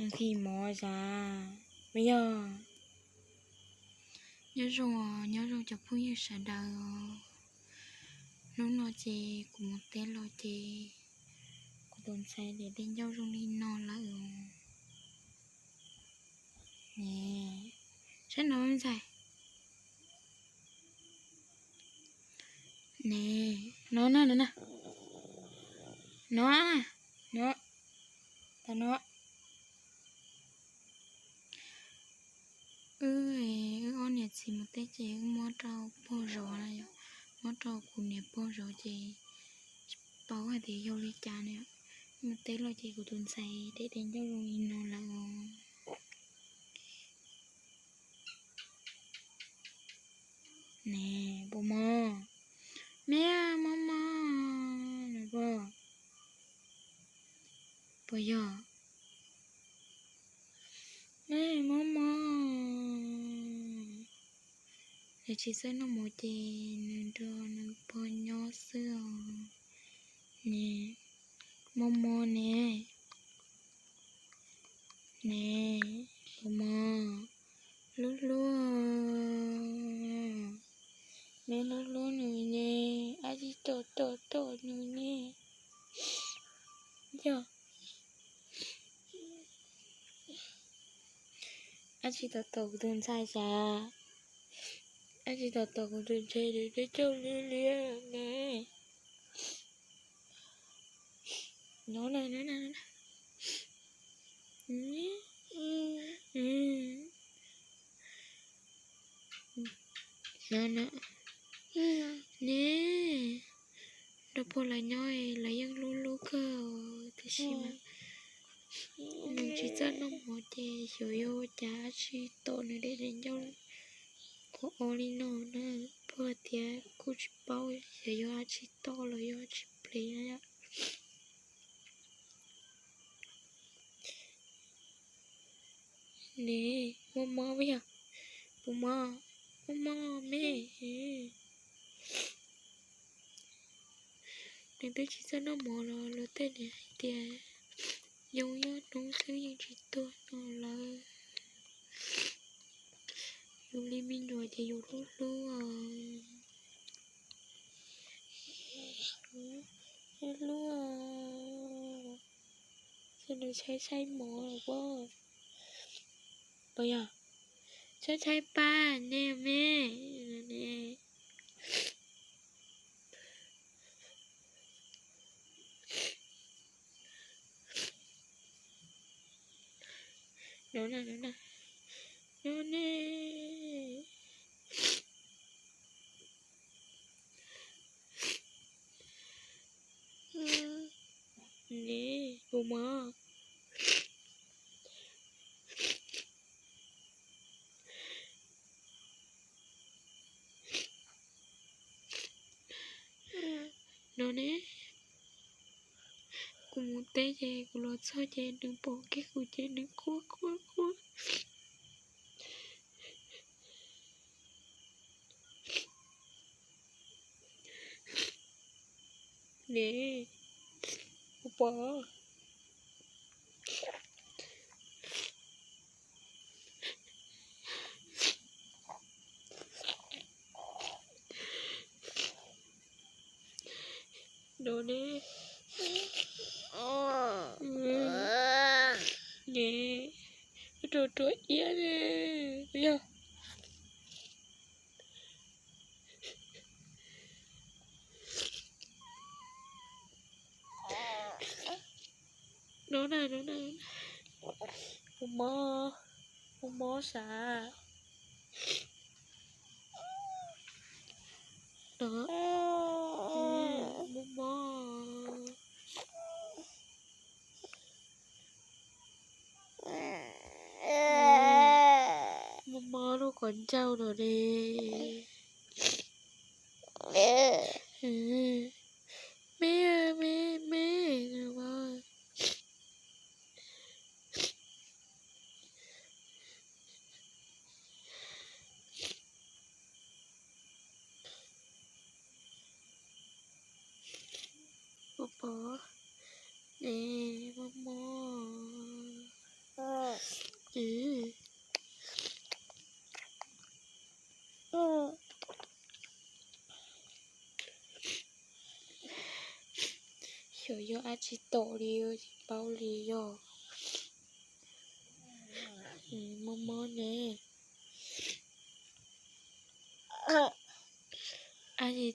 Nqhis mov zas, puas yog? Nyob zoo, nyob zoo cov phooj ywg sawv daws. Hnub no ces kuv mus teb los ces kuv tus ntxhais daim tes ncauj zoo li no lawm. Ne, saib no ntxhais. Ne, no na, no na. No, no. Tam no. Wb, wb ob niam txiv mus teb ces wb muab rau pog zov na yom, muab rau kuv niam pog zov ces tsis paub hais tias yog li cas na. Mus teb los ces kuv tus ntxhais daim tes ncauj zoo li no lawm os. Ne, puas mob? Me, mob mob no puas? Puas yog? Me, mob mob. Nws tsis txawj noj mov ces nws nrog nws pog nyob xwb os. Ne, mob mob ne. Ne, puas mob? Hlub hlub. Neb hlub hlub nws ne, ab tsi tom tom tom nws ne. Yog ab tsi tom tom kuv tus ntxhais sav, ab tsi tom tom kuv tus ntxhais, nws twb coj liab liab ne. No na, no na, no na. No na. Ne, nrog pog lawv nyob lawv yeej hlub hlub kawg tiam sis mas nws tsis txawj noj mov ces xyov yog ua cas ab tsi tom nws daim tes ncauj qhov ob li no na. Pog tias kuj tsis paub xyov yog ab tsi tom los yog ab tsi plev na yom. Ne, mob mob puas yog? Puas mob? Mob mob me. Nws twb tsis txawj noj mov los luag tej niam hais tias yoo ib ob hnub xwb yeej tsis tuag no lawm. Yus li me nyuam ces yus hlub hlub os. Hlub hlub os. Ces nws tshaib tshaib mov los puas? Puas yog? Tshaib tshaib pab ne me. Ne. No na, no na. No ne. Ne, puas mob? No ne, kuv mus teb ces kuv los txog ces nws pom kiag kuv ces nws quaj quaj quaj. Ne, puas pom? No ne. Ne, ruam ruam iab ne, yog. No na, no na. Puas mob? Puas mob sav? No, mob mob. Mob mob lub qhov ncauj no ne. Me, me, me. Puas pom? Ne, mob mob. Xyov yog dab tsi tom li tsis paub li yog. Mob mob ne. Dab tsi